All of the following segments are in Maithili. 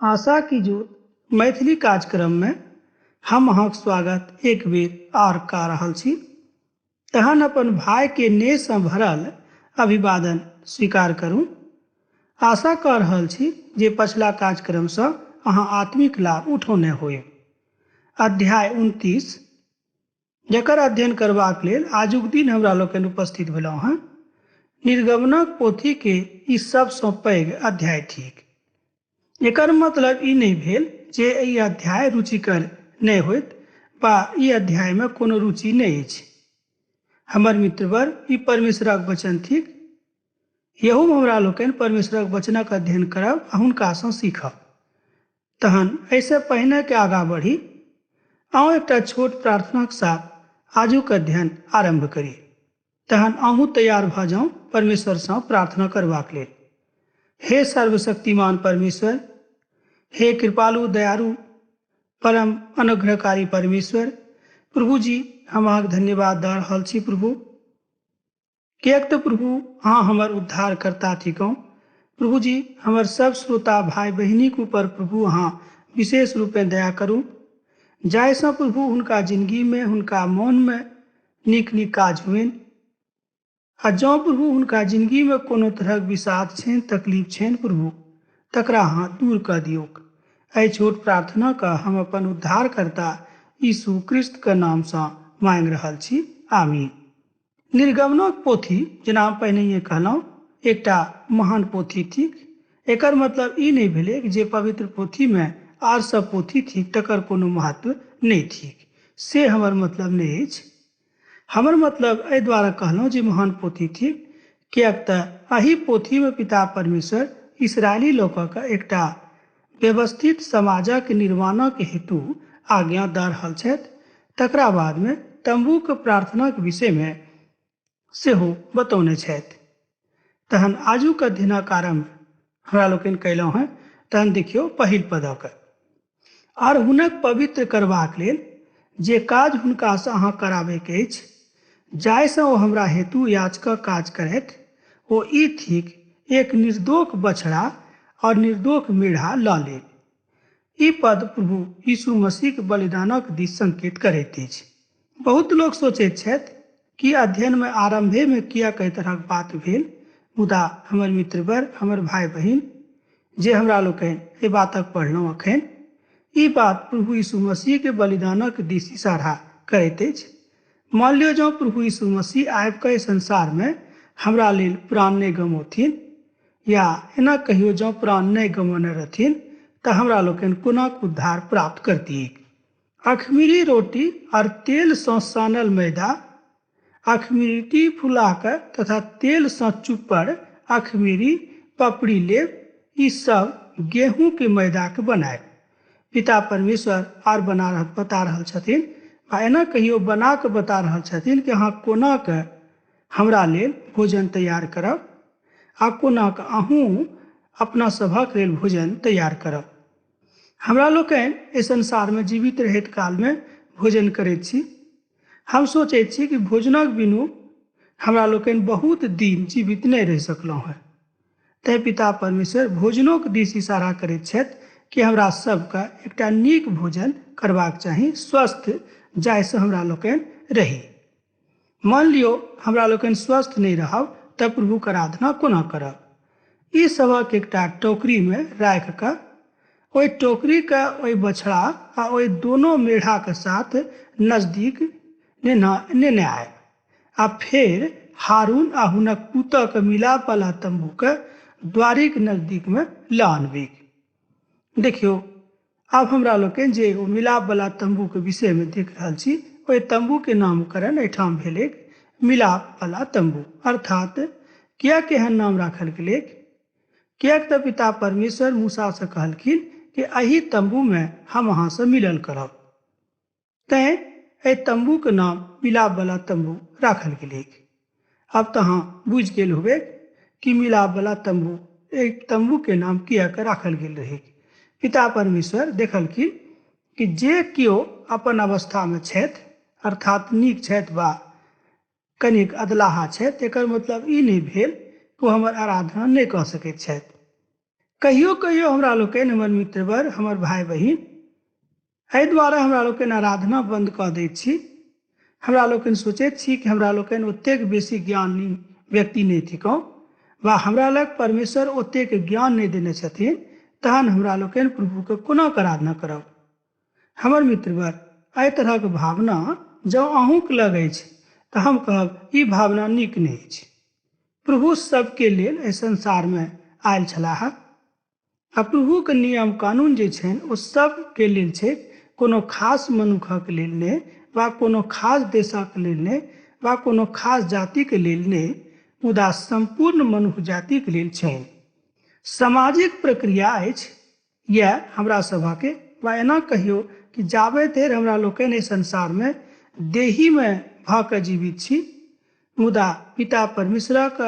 आशा की ज्योत मैथिली कार्यक्रममे हम अहाँक स्वागत एक बेर आर कऽ रहल छी। तहन अपन भाइके नेहसँ भरल अभिवादन स्वीकार करू। आशा कऽ रहल छी जे पछिला कार्यक्रमसँ अहाँ आत्मिक लाभ उठौने होयब। अध्याय 29 जकर अध्ययन करबाक लेल आजुक दिन हमरा लोकनि उपस्थित भेलहुँ हेँ, निर्गमनक पोथीके ई सबसँ पैघ अध्याय थिक। एकर मतलब ई नहि भेल जे ई अध्याय रुचिकर नहि होयत वा ई अध्यायमे कोनो रुचि नहि अछि। हमर मित्रवर, ई परमेश्वरक वचन थिक। यहूमे हमरा लोकनि परमेश्वरक वचनक अध्ययन करब आ हुनकासँ सीखब। तहन एहिसँ पहिने के आगाँ बढ़ी, आउ एकटा छोट प्रार्थनाक साथ आजुक अध्ययन आरम्भ करी। तहन अहूँ तैयार भऽ जाउ परमेश्वरसँ प्रार्थना करबाक लेल। हे सर्वशक्तिमान परमेश्वर, हे कृपालु दयालु परम अनुग्रहकारी परमेश्वर प्रभु जी, हम अहाँके धन्यवाद दऽ रहल छी प्रभु, किएक तऽ प्रभु अहाँ हमर उद्धारकर्ता थिकहुँ। प्रभु जी, हमर सब श्रोता भाई बहिनीक ऊपर प्रभु अहाँ विशेष रूपेँ दया करू, जाहिसँ प्रभु हुनका जिंदगीमे हुनका मोनमे नीक नीक काज होइन, आ जँ प्रभु हुनका जिंदगीमे कोनो तरहक विषाद छनि, तकलीफ छनि प्रभु, तकरा अहाँ दूर कऽ दियौक। एहि छोट प्रार्थनाके हम अपन उद्धारकर्ता यीशु क्रिस्तके नामसँ मांगि रहल छी, आमीन। निर्गमनक पोथी, जेना हम पहिनहिए कहलहुँ, एकटा महान पोथी थिक। एकर मतलब ई नहि भेलै जे पवित्र पोथीमे आर सब पोथी थिक तकर कोनो महत्व नहि थिक, से हमर मतलब नहि अछि। हमर मतलब एहि द्वारा कहलहुँ जे महान पोथी थिक, किएक तऽ एहि पोथीमे पिता परमेश्वर इसराइली लोकक एकटा व्यवस्थित समाजक निर्माणक हेतु आज्ञा दऽ रहल छथि। तकरा बादमे तम्बूक प्रार्थनाक विषयमे सेहो बतौने छथि। तहन आजुक अध्ययनक आरम्भ हमरा लोकनि कयलहुँ हेँ। तहन देखियौ पहिल पदक, आर हुनक पवित्र करबाक लेल जे काज हुनकासँ अहाँ कराबैके अछि, जाहिसँ ओ हमरा हेतु याचकक काज करथि, ओ ई थिक, एक निर्दोष बछड़ा और निर्दोष मेढ़ा लऽ लेब। ई पद प्रभु यीशु मसीहक बलिदानक दिस संकेत करैत अछि। बहुत लोक सोचैत छथि कि अध्ययनमे आरम्भेमे किएक एहि तरहक बात भेल, मुदा हमर मित्रवर, हमर भाई बहिन, जे हमरा लोकनि एहि बातक पढ़लहुँ अखन, ई बात प्रभु यीशु मसीहके बलिदानक दिस इशारा करैत अछि। मान लियौ जँ प्रभु यीशु मसीह आबि कऽ एहि संसारमे हमरा लेल प्राण नहि गमौथिन, या एना कहियो जँ प्राण नहि गमौने रहथिन, तऽ हमरा लोकनि कोना उद्धार प्राप्त करतिऐक? अखमीरी रोटी और तेलसँ सानल मैदा, अखमीरी फुला कऽ तथा तेलसँ चुप्पड़ अखमीरी पपड़ी लेब, ई सब गेहूँके मैदाके बनायब। पिता परमेश्वर आर बना रहल बता रहल छथिन, आ एना कहियो बना कऽ बता रहल छथिन कि अहाँ कोना कऽ हमरा लेल भोजन तैयार करब आ कोना कऽ अहूँ अपना सभक लेल भोजन तैयार करब। हमरा लोकनि एहि संसारमे जीवित रहैत कालमे भोजन करैत छी। हम सोचैत छी कि भोजनक बिनु हमरा लोकनि बहुत दिन जीवित नहि रहि सकलहुँ हेँ। तैँ पिता परमेश्वर भोजनोक दिस इशारा करैत छथि कि हमरा सबके एकटा नीक भोजन करबाक चाही, स्वस्थ, जाहिसँ हमरा लोकनि रही। मान लियौ हमरा लोकनि स्वस्थ नहि रहब तऽ प्रभुक आराधना कोना करब? ई सबक एकटा टोकरीमे राखि कऽ ओहि टोकरीके ओहि बछड़ा आ ओहि दोनो मेढ़ाके साथ नजदीक नेने आयब, आ फेर हारून आ हुनक पुतक मिलापवला तम्बूके द्वारिक नजदीकमे लऽ आनबैक। देखियौ, आब हमरा लोकनि जे ओ मिलापवला तम्बूके विषयमे देख रहल छी, ओहि तम्बूके नामकरण एहिठाम भेलैक मिलापवला तम्बू। अर्थात किएक एहन नाम राखल गेलैक? किएक तऽ पिता परमेश्वर मूसासँ कहलखिन कि एहि तम्बूमे हम अहाँसँ मिलल करब, तैँ एहि तम्बूके नाम मिलापवला तम्बू राखल गेलैक। आब तऽ अहाँ बुझि गेल होबै कि मिलापवला तम्बू, एहि तम्बूके नाम किएक राखल गेल रहै। पिता परमेश्वर देखलखिन कि जे केओ अपन अवस्थामे छथि, अर्थात नीक छथि वा कनिक अदलाहा छथि, एकर मतलब ई नहि भेल कि ओ हमर आराधना नहि कऽ सकैत छथि। कहियो कहियो हमरा लोकनि, हमर मित्रवर, हमर भाय बहिन, एहि दुआरे हमरा लोकनि आराधना बन्द कऽ दैत छी। हमरा लोकनि सोचैत छी कि हमरा लोकनि ओतेक बेसी ज्ञानी व्यक्ति नहि थिकहुँ वा हमरा लग परमेश्वर ओतेक ज्ञान नहि देने छथिन, तहन हमरा लोकनि प्रभुके कोना कऽ आराधना करब। हमर मित्रवर, एहि तरहक भावना जँ अहूँके लग अछि तऽ हम कहब ई भावना नीक नहि अछि। प्रभु सबके लेल एहि संसारमे आयल छलाह आ प्रभुके नियम कानून जे छनि ओ सबके लेल छै, कोनो खास मनुखक लेल नहि वा कोनो खास देशक लेल नहि वा कोनो खास जातिके लेल नहि, मुदा सम्पूर्ण मनुख जातिके लेल छनि। सामाजिक प्रक्रिया अछि इएह हमरा सभके, वा एना कहियौ कि जाबे धरि हमरा लोकनि एहि संसारमे देहीमे भऽ कऽ जीवित छी, मुदा पिता परमेश्वरक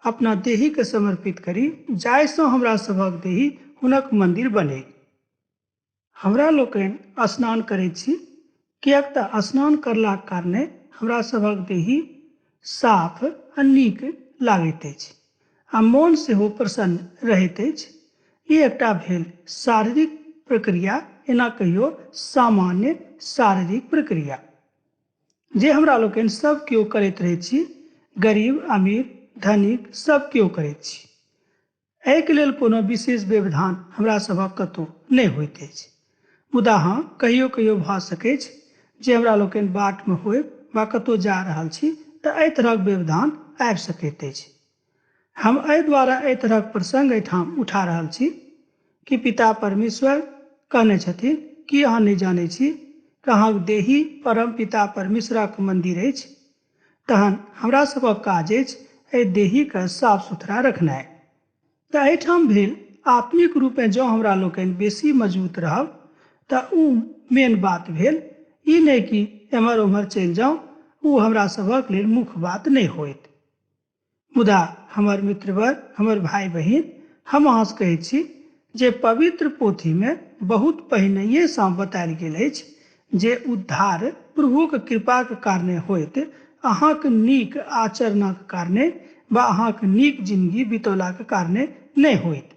अपना देहीके समर्पित करी जाहिसँ हमरा सभक देही हुनक मन्दिर बने। हमरा लोकनि स्नान करैत छी किएक तऽ स्नान करलाक कारणे हमरा सभक देही साफ आ नीक लागैत अछि आ मोन सेहो प्रसन्न रहैत अछि। ई एकटा भेल शारीरिक प्रक्रिया, एना कहियो सामान्य शारीरिक प्रक्रिया जे हमरा लोकनि सब केओ करैत रहैत छी, गरीब अमीर धनिक सब केओ करैत छी। एहिके लेल कोनो विशेष व्यवधान हमरा सभक कतहु नहि होइत अछि। मुदा हँ, कहियो कहियो भऽ सकैछ जे हमरा लोकनि बाटमे होय वा कतहु जा रहल छी तऽ एहि तरहक व्यवधान आबि सकैत अछि। हम एहि द्वारा एहि तरहक प्रसंग एहिठाम उठा रहल छी कि पिता परमेश्वर कहने छथिन कि अहाँ नहि जानै छी कि अहाँक देही परम पिता परमेश्वरक मन्दिर अछि। तहन हमरा सभक काज अछि एहि देहीके साफ सुथरा रखनाइ। तऽ एहिठाम भेल आत्मिक रूपेँ जँ हमरा लोकनि बेसी मजबूत रहब तऽ ओ मेन बात भेल। ई नहि कि एम्हर ओम्हर चलि जाउ, ओ हमरा सभक लेल मुख्य बात नहि होइत। मुदा हमर मित्रवर, हमर भाय बहिन, हम अहाँसँ कहै छी जे पवित्र पोथीमे बहुत पहिनहिएसँ बतायल गेल अछि जे उद्धार प्रभुक कृपाक कारणे होइत, अहाँक नीक आचरणक कारणे वा अहाँक नीक जिंदगी बितौलाक कारणे नहि होइत।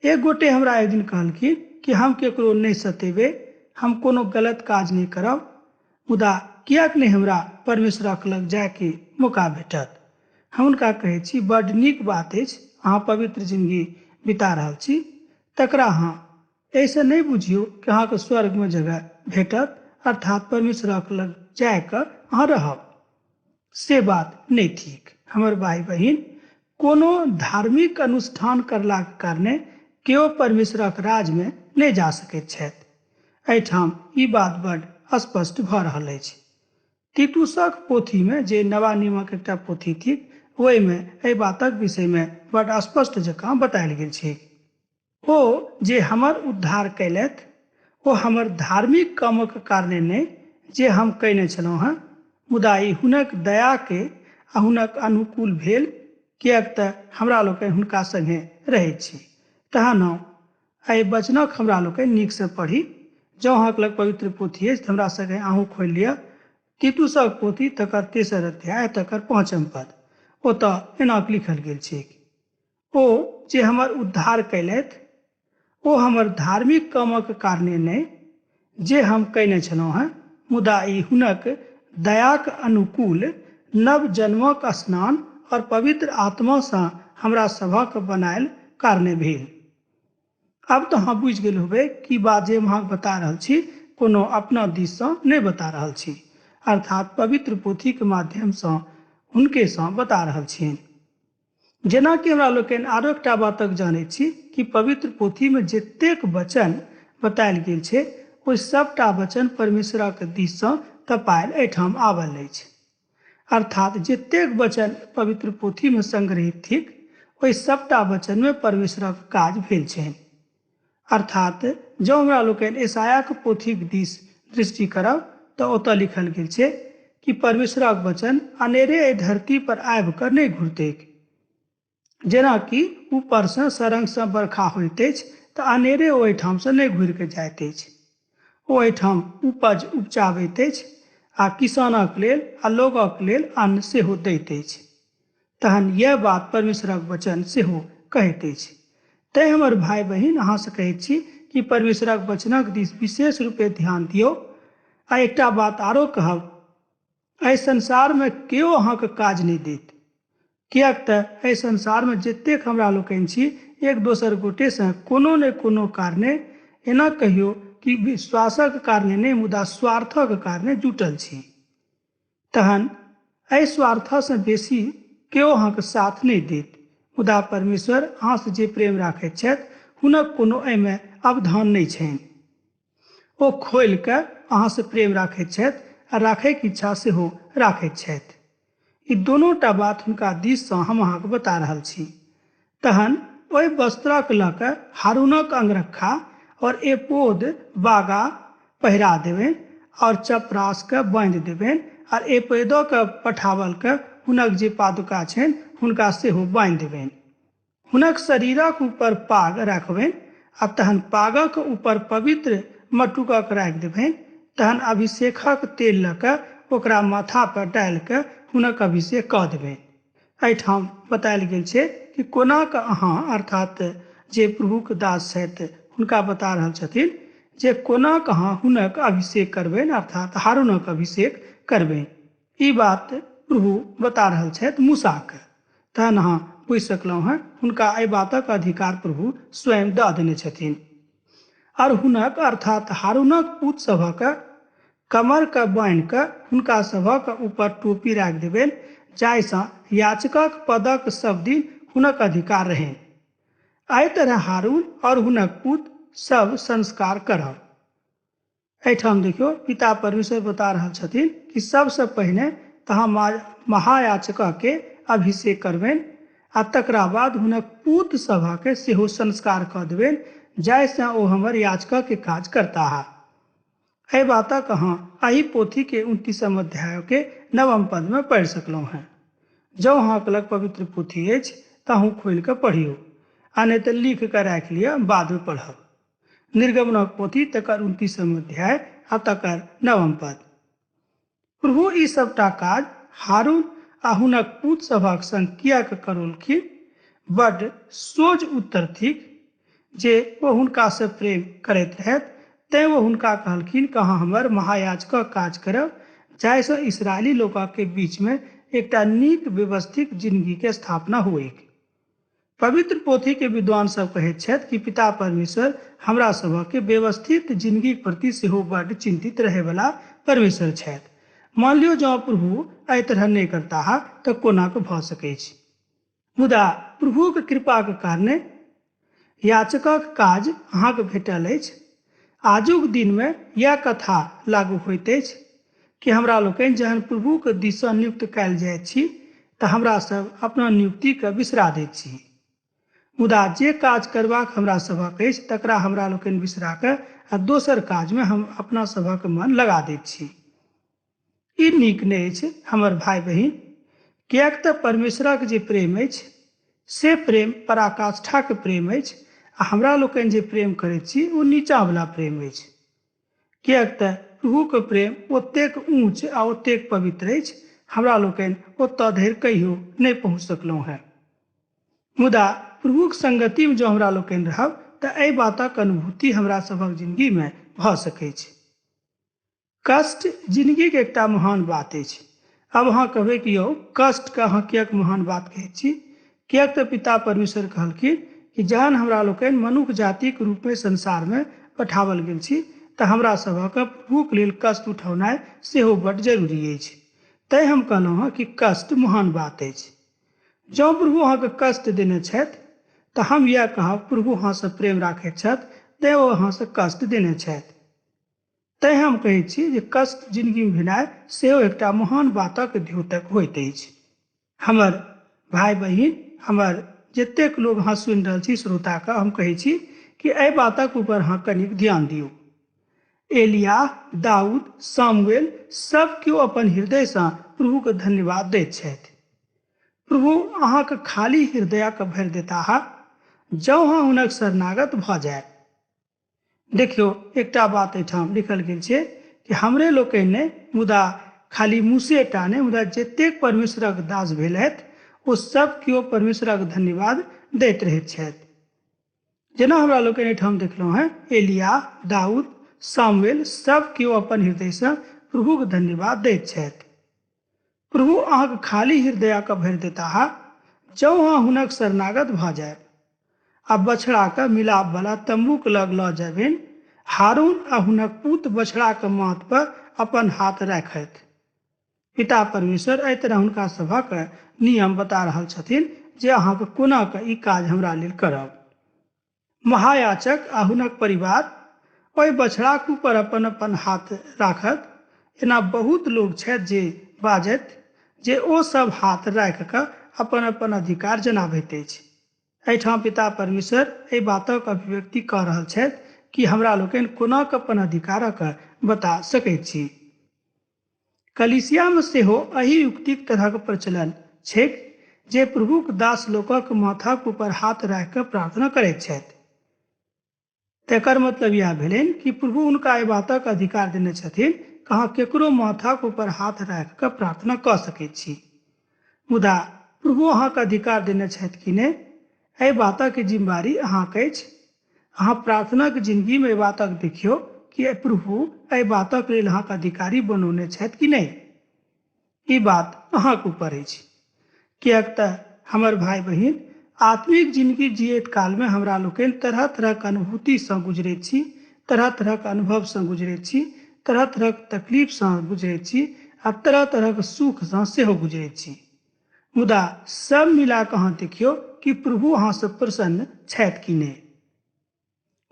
एक गोटे हमरा एक दिन कहलखिन कि हम केकरो नहि सतेबै, हम कोनो गलत काज नहि करब, मुदा किएक नहि हमरा परमेश्वरक लग जायके मौका भेटत। हम हुनका कहै छी, बड्ड नीक बात अछि, अहाँ पवित्र जिंदगी बिता रहल छी, तकरा अहाँ एहिसँ नहि बुझियौ कि अहाँके स्वर्गमे जगह भेटत, अर्थात परमेश्वरक लग जायके अहाँ रहब, से बात नहि थिक। हमर भाय बहिन, कोनो धार्मिक अनुष्ठान करलाक कारणे केओ परमेश्वरक राजमे नहि जा सकैत छथि। एहिठाम ई बात बड्ड स्पष्ट भऽ रहल अछि। तीतुसक पोथीमे, जे नवा नियमक एकटा पोथी थिक, ओहिमे एहि बातक विषयमे बड्ड स्पष्ट जकाँ बतायल गेल छै। ओ जे हमर उद्धार कयलथि ओ हमर धार्मिक कामक कारणे नहि जे हम कयने छलहुँ हेँ, मुदा ई हुनक दयाके आ हुनक अनुकूल भेल, किएक तऽ हमरा लोकनि हुनका संगे रहैत छी। तहन हम एहि वचनक हमरा लोकनि नीकसँ पढ़ी। जँ अहाँके लग पवित्र पोथी अछि तऽ हमरा संगे अहूँ खोलि लिअ तीतुसक पोथी, तकर 3 अध्याय, तकर 5 पद। ओतऽ एना लिखल गेल छै, ओ जे हमर उद्धार कयलथि ओ हमर धार्मिक कामक कारणे नहि जे हम कयने छलहुँ हेँ, मुदा ई हुनक दयाक अनुकूल नव जन्मक स्नान और पवित्र आत्मासँ हमरा सभक बनायल कारणे भेल। आब तऽ अहाँ बुझि गेल होबै कि बात जे हम अहाँके बता रहल छी कोनो अपना दिससँ नहि बता रहल छी, अर्थात पवित्र पोथीके माध्यमसँ हुनकेसँ बता रहल छियनि। जेनाकि हमरा लोकनि आरो एकटा बातक जानैत छी कि पवित्र पोथीमे जतेक वचन बतायल गेल छै ओहि सबटा वचन परमेश्वरक दिससँ तपायल एहिठाम आबल अछि। अर्थात जतेक वचन पवित्र पोथीमे संग्रहित थिक ओहि सबटा वचनमे परमेश्वरक काज भेल छनि। अर्थात जँ हमरा लोकनि यशायाक पोथीक दिस दृष्टि करब तऽ ओतऽ लिखल गेल छै कि परमेश्वरक वचन अनेरे एहि धरती पर आबि कऽ नहि घुरतैक। जेनाकि ऊपरसँ सरंगसँ बरखा होइत अछि तऽ अनेरे ओ एहिठामसँ नहि घुरि कऽ जाइत अछि, ओ एहिठाम उपज उपजाबैत अछि आ किसानक लेल आ लोकक लेल अन्न सेहो दैत अछि। तहन यह बात परमेश्वरक वचन सेहो कहैत अछि। तैं हमर भाय बहिन, अहाँसँ कहैत छी कि परमेश्वरक वचनक दिस विशेष रूपे ध्यान दियौ। आ एकटा बात आरो कहब, एहि संसारमे केओ अहाँके काज नहि देत, किएक तऽ एहि संसारमे जतेक हमरा लोकनि छी एक दोसर गोटेसँ कोनो ने कोनो कारणे, एना कहियौ कि विश्वासक कारणे नहि मुदा स्वार्थक कारणे जुटल छी। तहन एहि स्वार्थसँ बेसी केओ अहाँके साथ नहि देत, मुदा परमेश्वर अहाँसँ जे प्रेम राखैत छथि हुनक कोनो एहिमे अवधान नहि छनि। ओ खोलि कऽ अहाँसँ प्रेम राखैत छथि आ राखैके इच्छा सेहो राखैत छथि। ई दोनो टा बात हुनका दिससँ हम अहाँके बता रहल छी। तहन ओहि वस्त्रक लऽ कऽ हारूनक अंगरखा और एपोद बागा पहिरा देबनि और चपरासके बाँधि देबनि और एपोदके पठावलके हुनक जे पादुका छनि हुनका सेहो बान्हि देबनि। हुनक शरीरक ऊपर पाग राखबनि आ तहन पागक ऊपर पवित्र मटुकक राखि देबनि। तहन अभिषेकक तेल लऽ कऽ ओकरा माथा पर डालि कऽ हुनक अभिषेक कऽ देबनि। एहिठाम बतायल गेल छै कि कोना कऽ अहाँ, अर्थात जे प्रभुक दास छथि हुनका बता रहल छथिन जे कोना कऽ अहाँ हुनक अभिषेक करबनि, अर्थात हारूनक अभिषेक करबनि। ई बात प्रभु बता रहल छथि मूसाके। तहन अहाँ बुझि सकलहुँ हेँ हुनका एहि बातक अधिकार प्रभु स्वयं दऽ देने छथिन। और हुनक अर्थात हारूनक पूत सभक कमर के बान्हि कऽ हुनका सभक ऊपर टोपी राखि देबनि, जाहिसँ याचकक पदक सब दिन हुनक अधिकार रहनि। एहि तरह हारून और हुनक पुत सब संस्कार करब। एहिठाम देखियौ पिता परमेश्वर बता रहल छथिन कि सबसँ पहिने तहाँ महायाचक के अभिषेक करबनि आ तकरा बाद हुनक पूत सभके सेहो संस्कार कऽ देबनि, जाहिसँ ओ हमर याचक के काज करताह। एहि बातक अहाँ एहि पोथी के 29 अध्याय के 9 पद में पढ़ि सकलहुँ हेँ। जँ अहाँके लग पवित्र पोथी अछि तऽ अहूँ खोलि कऽ पढ़ियौ, आ नहि तऽ लिख कऽ राखि लिअ, बादमे पढ़ब। निर्गमनक पोथी तकर 29 अध्याय आ तकर 9 पद। प्रभु ई सबटा काज हारून आ हुनक पूत सभक संग किएक करौलखिन? बड्ड सोझ उत्तर थिक जे ओ हुनकासँ प्रेम करैत रहथि, तैं ओ हुनका कहलखिन कि अहाँ हमर महायाजकक काज करब, जाहिसँ इसराइली लोकके बीचमे एकटा नीक व्यवस्थित जिंदगीके स्थापना होइक। पवित्र पोथीके विद्वान सब कहैत छथि कि पिता परमेश्वर हमरा सभके व्यवस्थित जिंदगीक प्रति सेहो बड्ड चिंतित रहैवला परमेश्वर छथि। मान लियौ जँ प्रभु एहि तरह नहि करताह तऽ कोना कऽ भऽ सकैत छै। मुदा प्रभुक कृपाक कारणे याचकक काज अहाँके भेटल अछि। आजुक दिनमे यैह कथा लागू होइत अछि कि हमरा लोकनि जहन प्रभुक दिससँ नियुक्त कयल जाइत छी तऽ हमरा सब अपना नियुक्तिके बिसरा दैत छी। मुदा जे काज करबाक हमरा सभक अछि तकरा हमरा लोकनि बिसरा कऽ आ दोसर काजमे हम अपना सभक मन लगा दैत छी। ई नीक नहि अछि हमर भाय बहिन, किएक तऽ परमेश्वरक जे प्रेम अछि से प्रेम पराकाष्ठाक प्रेम अछि आ हमरा लोकनि जे प्रेम करैत छी ओ नीचाँवला प्रेम अछि। किएक तऽ प्रभुक प्रेम ओतेक ऊँच आ ओतेक पवित्र अछि, हमरा लोकनि ओतऽ धरि कहियो नहि पहुँच सकलहुँ हेँ। मुदा प्रभुक संगतिमे जँ हमरा लोकनि रहब तऽ एहि बातक अनुभूति हमरा सभक जिंदगीमे भऽ सकैछ। कष्ट जिंदगीके एकटा महान बात अछि। अब अहाँ कहबै कि यौ कष्टके अहाँ किएक महान बात कहै छी? किएक तऽ पिता परमेश्वर कहलखिन कि जहन हमरा लोकनि मनुख जातिक रूपमे संसारमे पठाओल गेल छी तऽ हमरा सभक प्रभुक लेल कष्ट उठौनाइ सेहो बड्ड जरूरी अछि। तैं हम कहलहुँ हँ कि कष्ट महान बात अछि। जँ प्रभु अहाँके कष्ट देने छथि तऽ हम इएह कहब प्रभु अहाँसँ प्रेम राखैत छथि, तैं ओ अहाँसँ कष्ट देने छथि। तैं हम कहै छी जे कष्ट जिंदगीमे भेनाइ सेहो एकटा महान बातक द्योतक होइत अछि। हमर भाय बहिन, हमर जतेक लोग अहाँ सुनि रहल छी श्रोताके हम कहै छी कि एहि बातक ऊपर अहाँ कनिक ध्यान दियौ। एलिया, दाऊद, सामुएल सब केओ अपन हृदयसँ प्रभुके धन्यवाद दैत छथि। प्रभु अहाँके खाली हृदयके भरि देताह जँ अहाँ हुनक शरणागत भऽ जायब। देखियौ एकटा बात एहिठाम लिखल गेल छै कि हमरे लोकनि नहि, मुदा खाली मूसेटा नहि, मुदा जतेक परमेश्वरक दास भेलथि ओ सब केओ परमेश्वरक धन्यवाद दैत रहैत छथि। जेना हमरा लोकनि एहिठाम देखलहुँ हेँ, एलिया, दाऊद, सामुएल सब केओ अपन हृदयसँ प्रभुक धन्यवाद दैत छथि। प्रभु अहाँके खाली हृदयके भरि देताह जँ अहाँ हुनक शरणागत भऽ जायब आ बछड़ाके मिलापवला तम्बूक लग लऽ जेबनि। हारून आ हुनक पुत बछड़ाक माथ पर अपन हाथ राखथि। पिता परमेश्वर एहि तरह हुनका सभक नियम बता रहल छथिन जे अहाँके कोना कऽ ई काज हमरा लेल करब। महायाचक आ हुनक परिवार ओहि बछड़ाक ऊपर अपन अपन हाथ राखत। एना बहुत लोक छथि जे बाजत जे ओ सब हाथ राखि कऽ अपन अपन अधिकार जनाबैत अछि। एहिठाम पिता परमेश्वर एहि बातक अभिव्यक्ति कऽ रहल छथि कि हमरा लोकनि कोना कऽ अपन अधिकारक बता सकैत छी। कलीसियामे सेहो एहि युक्तिक तरहक प्रचलन छैक जे प्रभुक दास लोकक माथाक ऊपर हाथ राखि कऽ प्रार्थना करैत छथि। तकर मतलब इएह भेलनि कि प्रभु हुनका एहि बातक अधिकार देने छथिन कि अहाँ केकरो माथाक ऊपर हाथ राखि कऽ प्रार्थना कऽ सकैत छी। मुदा प्रभु अहाँके अधिकार देने छथि कि नहि, एहि बातक जिम्मेवारी अहाँके अछि। अहाँ प्रार्थनाक जिंदगीमे एहि बातक देखियौ कि प्रभु एहि बातक लेल अहाँके अधिकारी बनौने छथि कि नहि। ई बात अहाँके ऊपर अछि, किएक तऽ हमर भाय बहिन, आत्मिक जिंदगी जियैत कालमे हमरा लोकनि तरह तरहक अनुभूतिसँ गुजरैत छी, तरह तरहक अनुभवसँ गुजरैत छी, तरह तरहक तकलीफसँ गुजरैत छी आ तरह तरहक सुखसँ सेहो गुजरैत छी। मुदा सब मिला कऽ अहाँ देखियौ कि प्रभु अहाँसँ प्रसन्न छथि कि नहि।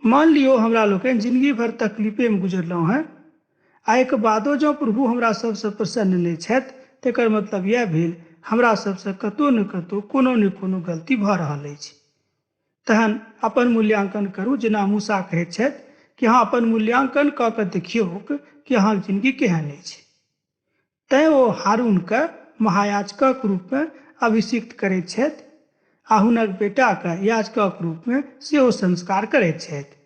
मान लियौ हमरा लोकनि जिंदगी भरि तकलीफेमे गुजरलहुँ हेँ आ एहिके बादो जँ प्रभु हमरा सबसँ प्रसन्न नहि छथि, तकर मतलब इएह भेल हमरा सबसँ कतहु ने कतहु कोनो ने कोनो गलती भऽ रहल अछि। तहन अपन मूल्यांकन करू, जेना मूसा कहैत छथि कि अहाँ अपन मूल्यांकन कऽ कऽ देखियौक कि अहाँके जिंदगी केहन अछि। तैँ ओ हारूनके महायाजकक रूपमे अभिषिक्त करैत छथि आ हुनक बेटाके याजकक रूपमे सेहो संस्कार करैत छथि,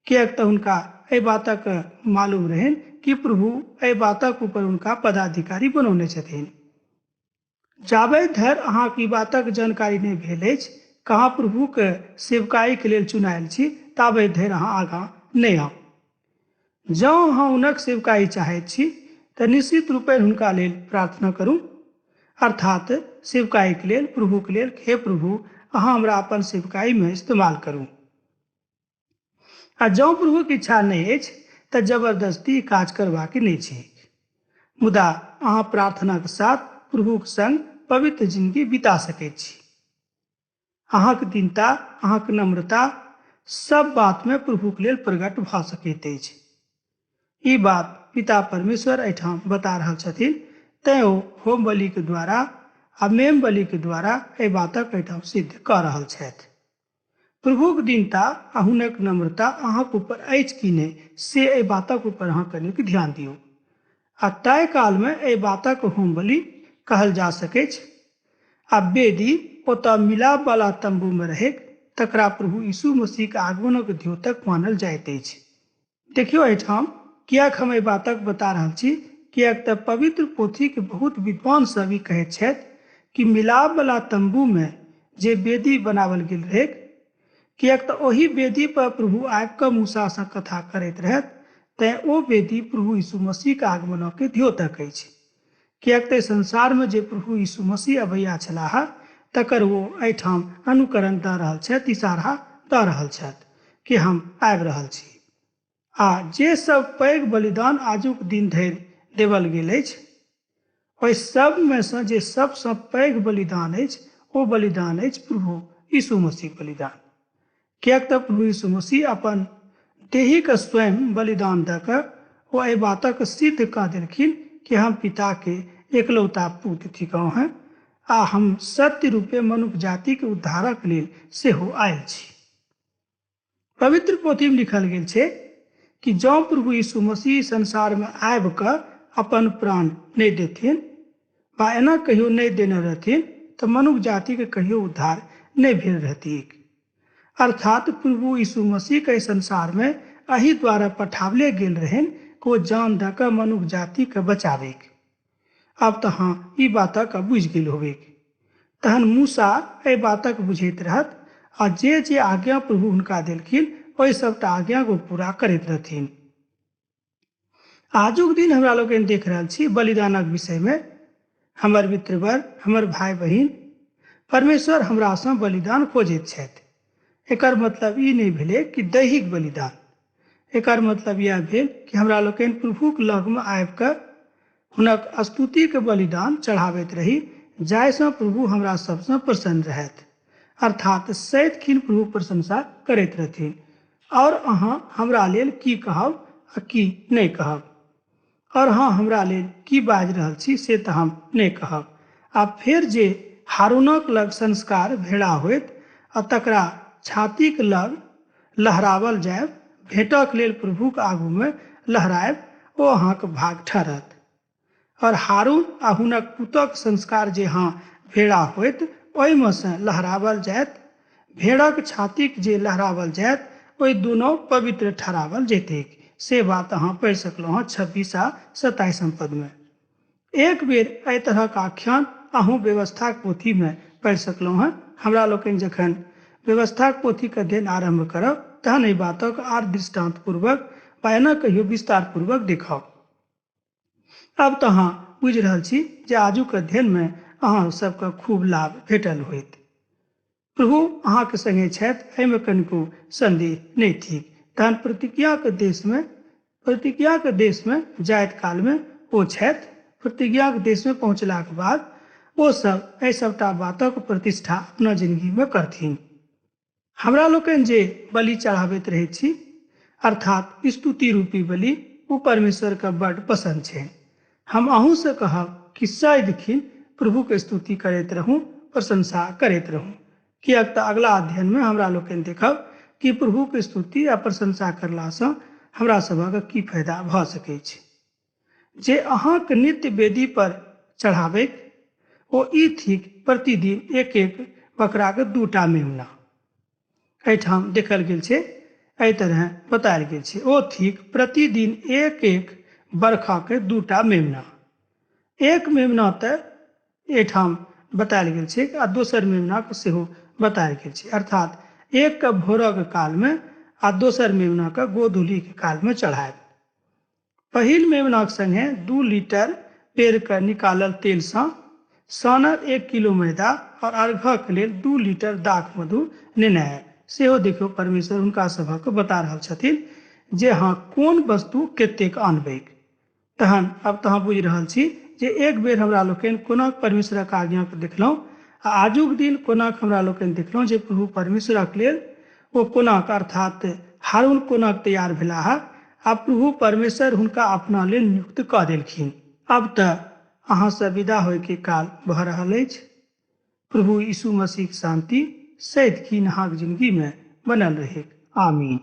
किएक तऽ हुनका एहि बातक मालूम रहनि कि प्रभु एहि बातक ऊपर हुनका पदाधिकारी बनौने छथिन। जाबे धरि अहाँके ई बातक जानकारी नहि भेल अछि कहाँ प्रभुके सेवकाईके लेल चुनायल छी, ताबे धरि अहाँ आगाँ नहि आउ। जँ अहाँ हुनक सेवकाई चाहैत छी तऽ निश्चित रूपे हुनका लेल प्रार्थना करू, अर्थात सेवकाईके लेल, प्रभुके लेल, हे प्रभु अहाँ हमरा अपन सेवकाईमे इस्तेमाल करू। आ जँ प्रभुके इच्छा नहि अछि तऽ जबरदस्ती काज करबाक नहि छै। मुदा अहाँ प्रार्थनाके साथ प्रभुक संग पवित्र जिंदगी बिता सकैत छी। अहाँक दीनता, अहाँक नम्रता सब बातमे प्रभुक लेल प्रकट भऽ सकैत अछि। ई बात पिता परमेश्वर एहिठाम बता रहल छथिन, तैँ ओ होम बलिके द्वारा आ मेम बलिके द्वारा एहि बातक एहिठाम सिद्ध कऽ रहल छथि। प्रभुक दीनता आ हुनक नम्रता अहाँक ऊपर अछि कि नहि, से एहि बातक ऊपर अहाँ कनिक ध्यान दियौ। आ ताहि कालमे एहि बातक होम बलि कहल जा सकैछ। आ वेदी ओतऽ मिलापवला तम्बूमे रहैक, तकरा प्रभु यीशु मसीहक आगमनक द्योतक मानल जाइत अछि। देखियौ एहिठाम किएक हम एहि बातक बता रहल छी, किएक तऽ पवित्र पोथीके बहुत विद्वान सब ई कहैत छथि कि मिलापवला तम्बूमे जे वेदी बनावल गेल रहैक, किएक तऽ ओहि वेदी पर प्रभु आबि कऽ मूसासँ कथा करैत रहथि, तैँ ओ वेदी प्रभु यीशु मसीहक आगमनके द्योतक अछि। किएक तऽ संसारमे जे प्रभु यीशु मसीह अबैया छलाह, तकर ओ एहिठाम अनुकरण दऽ रहल छथि, इशारा दऽ रहल छथि कि हम आबि रहल छी। आ जे सब पैघ बलिदान आजुक दिन धरि देवल गेल अछि, ओहि सबमे सँ जे सबसँ पैघ बलिदान अछि, ओ बलिदान अछि प्रभु यीशु मसीह बलिदान। किएक तऽ प्रभु यीशु मसीह अपन देहीके स्वयं बलिदान दऽ कऽ ओ एहि बातक सिद्ध कऽ देलखिन कि हम पिताके एकलौता पुत्र थिकहुँ हेँ आ हम सत्य रूपे मनुख जातिके उद्धारक लेल सेहो आयल छी। पवित्र पोथीमे लिखल गेल छै कि जँ प्रभु यीशु मसीह संसारमे आबि कऽ अपन प्राण नहि देथिन वा एना कहियो नहि देने रहथिन तऽ मनुख जातिके कहियो उद्धार नहि भेल रहतिक। अर्थात प्रभु यीशु मसीहके संसारमे एहि द्वारा पठावले गेल रहनि कि ओ जान दऽ कऽ मनुख जातिके बचाबैक। आब तऽ अहाँ ई बातक बुझि गेल होबैक। तहन मूसा एहि बातक बुझैत रहत आ जे जे आज्ञा प्रभु हुनका देलखिन ओहि सभटा आज्ञाके ओ पूरा करैत रहथिन। आजुक दिन हमरा लोकनि देख रहल छी बलिदानक विषयमे। हमर मित्रवर, हमर भाय बहिन, परमेश्वर हमरासँ बलिदान खोजैत छथि। एकर मतलब ई नहि भेलै कि दैहिक बलिदान, एकर मतलब इएह भेल कि हमरा लोकनि प्रभुक लगमे आबि कऽ हुनक स्तुतिके बलिदान चढ़ाबैत रही, जाहिसँ प्रभु हमरा सभसँ प्रसन्न रहथि, अर्थात सदिखन प्रभु प्रशंसा करैत रहथिन। और अहाँ हमरा लेल की कहब आ की नहि कहब, और अहाँ हमरा लेल की बाजि रहल छी से तऽ हम नहि कहब। आ फेर जे हारूनक लग संस्कार भेड़ा होइत आ तकरा छातीक लग लहरावल जायब, भेंटक लेल प्रभुक आगूमे लहरायब, ओ अहाँके भाग ठहरत। और हारून आ हुनक पुतक संस्कार जे हाँ भेड़ा होइत ओहिमे सँ लहरावल जायत, भेड़क छातीक जे लहरावल जायत ओहि दुनू पवित्र ठहरावल जेतैक। से बात अहाँ पढ़ि सकलहुँ हँ 26 आ 27 पदमे। एक बेर एहि तरहक आख्यान अहूँ व्यवस्थाक पोथीमे पढ़ि सकलहुँ हँ। हमरा लोकनि जखन व्यवस्थाक पोथीके अध्ययन आरम्भ करब तहन एहि बातक आर दृष्टान्त पूर्वक वा एना कहियो विस्तार पूर्वक देखब। अब तऽ अहाँ बुझि रहल छी जे आजुक अध्ययनमे अहाँ सबके खूब लाभ भेटल होइत। प्रभु अहाँके संगे छथि, एहिमे कनिको संदेह नहि थिक। तहन प्रतिज्ञाके देशमे जाइत कालमे ओ छथि। प्रतिज्ञाके देशमे पहुँचलाक बाद ओ सब एहि सबटा बातक प्रतिष्ठा अपना जिंदगीमे करथिन। हमरा लोकनि जे बलि चढ़ाबैत रहैत छी, अर्थात स्तुति रूपी बलि, ओ परमेश्वरके बड्ड पसन्द छै। हम अहूँसँ कहब कि सदिखन प्रभुके स्तुति करैत रहू, प्रशंसा करैत रहू, किएक तऽ अगला अध्ययनमे हमरा लोकनि देखब कि प्रभुके स्तुति आ प्रशंसा करलासँ हमरा सभक की फायदा भऽ सकै छै। जे अहाँके नित्य वेदी पर चढ़ाबैक ओ ई थिक प्रतिदिन एक एक बकराके 2टा मेमना। एहिठाम देखल गेल छै, एहि तरह बतायल गेल छै, ओ थिक प्रतिदिन एक एक बरखाके 2टा मेमना। एक मेमना तऽ एहिठाम बतायल गेल छै आ दोसर मेमनाके सेहो बतायल गेल छै, अर्थात एक के भोरक कालमे आ दोसर मेमनाके गोधूलीके कालमे चढ़ायब। पहिल मेमनाक संगे 2 लीटर पेड़ के निकालल तेलसँ सानल 1 किलो मैदा और अर्घक लेल 2 लीटर दाख मधु नेने आयब। सेहो देखियौ परमेश्वर हुनका सभक बता रहल छथिन जे हाँ कोन वस्तु कतेक आनबैक। तहन अब तऽ अहाँ बुझि रहल छी जे एक बेर हमरा लोकनि कोना परमेश्वरक आज्ञाके देखलहुँ आ आजुक दिन कोना हमरा लोकनि देखलहुँ जे प्रभु परमेश्वरक लेल ओ कोना, अर्थात हारून कोना तैयार भेलाह आ प्रभु परमेश्वर हुनका अपना लेल नियुक्त कऽ देलखिन। अब तऽ अहाँसँ विदा होइके काल भऽ रहल अछि। प्रभु यीशु मसीहक शांति सदिखन अहाँक जिंदगीमे बनल रहैक। आमीन।